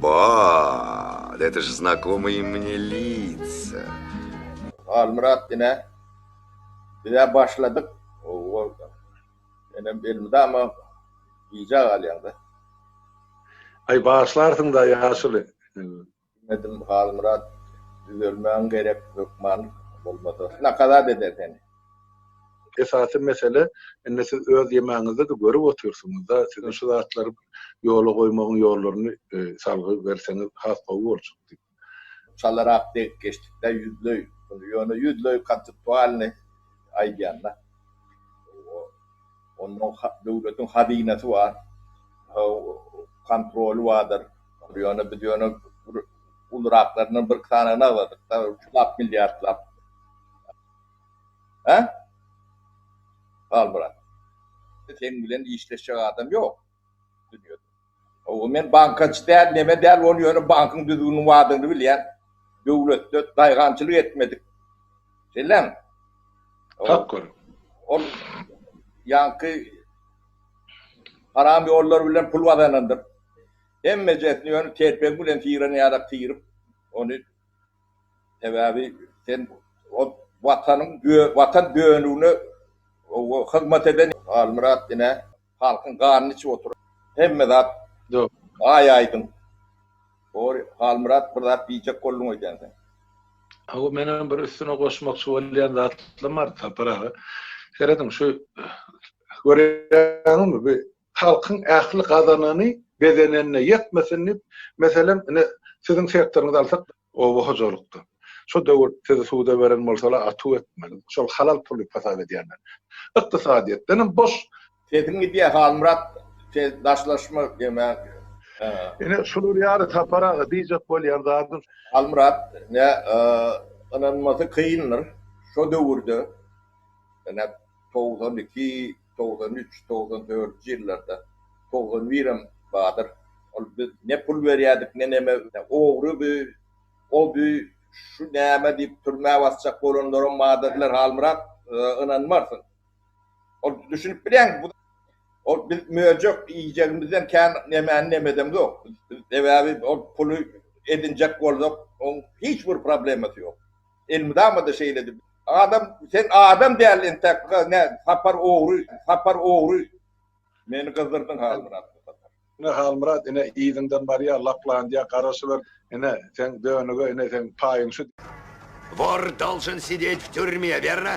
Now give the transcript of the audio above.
Ba, да это ж znakomые мне лица. Halmyrat ine bizä başladyk. Senem elmydama gijä galýaňda. Aý bagyşlarsyňda ýaşuly. Bilmedim Halmyrat düzelmäň gerek hökman bolmasa nakazat eder seni. Esasy mesele indi siz öz ýemäňizde-de görüp otyrsyňyzda siziň şu zatlary ýola goýmagyň ýollaryny salgy berseňiz has gowy boljak diýip. Çalarak degip geçdikdä ýüzleý muny ýöne ýüzleý konseptualnyý aýdýanda Onuň döwletiň hazynasy bar, kontroly bardyr. Ýöne biz ýöne bir uluraklaryndan bir-iki sanyny agzadyk-da, lap milliardlap. Hä? Halmyrat. Seň bilen işleşjek adam ýok dünýede. Hawa, men bankaçy däl, neme däl, ony ýöne bankyň düzgüniniň bardygyny bilýän. Döwletde daýhançylyk etmedik. Şeýlemi? Hak gör. Ol ýaňky haram ýollar bilen pul gazanandyr. Hemmejesini ýöne telpegi bilen syran ýalak syryp, ony sebäbi sen ol watanyň watan dönügine hyzmat eden Halmyrat ine Halkyň ganyny içip otyr. Hemme zat aý aýdyň. Dogry Halmyrat bir zat diýjek bolduň öýdýän sen. Hawa menem bir üstüne goşmakçy bolýan zatlarym bar Sapar aga. Serediň şu görýäňizmi bu halkyň ähli gazanany bezenenine ýetmesin diýip meselem ine siziň sektoryňyzy alsak Oba hojalykda. Şo döwür sizi suda beren bolsalar atuw etmeli. Şol halal puly hasap edýänler. Ykdysadyýetdenem boş. Sesiň gidýär Halmyrat ses daşlaşma deme. Ine şular ýaly Sapar aga diýjek bolýan zadym. Halmyrat ne ynanmasy kyndyr şo döwürde ine 92 93 94-nji ýyllarda 91 em bardyr ol biz ne pul berýärdik ne neme ogry bu o bu şu näme diýip türmä basjak bolanlaram bardyr Halmyrat ynanmarsyň ol düşünip bilýäňmi bu ol biz möjek iýjegimizden kän nemäni nemedemzok sebäbi ol puly edinjek bolsak oň hiç bir problemasy ýok Elmydama-da şeýledi. Adam, sen adam däl entäk, nä, Sapar ogry, Sapar ogry. Meni gyzdyrdyň Halmyrat bu sapar. Ine Halmyrat ine yzyňdan barýar laplandýar garaşyber ine seň dönüge ine seň paýyň şu. Wor dolžen sidet w týurme, werno?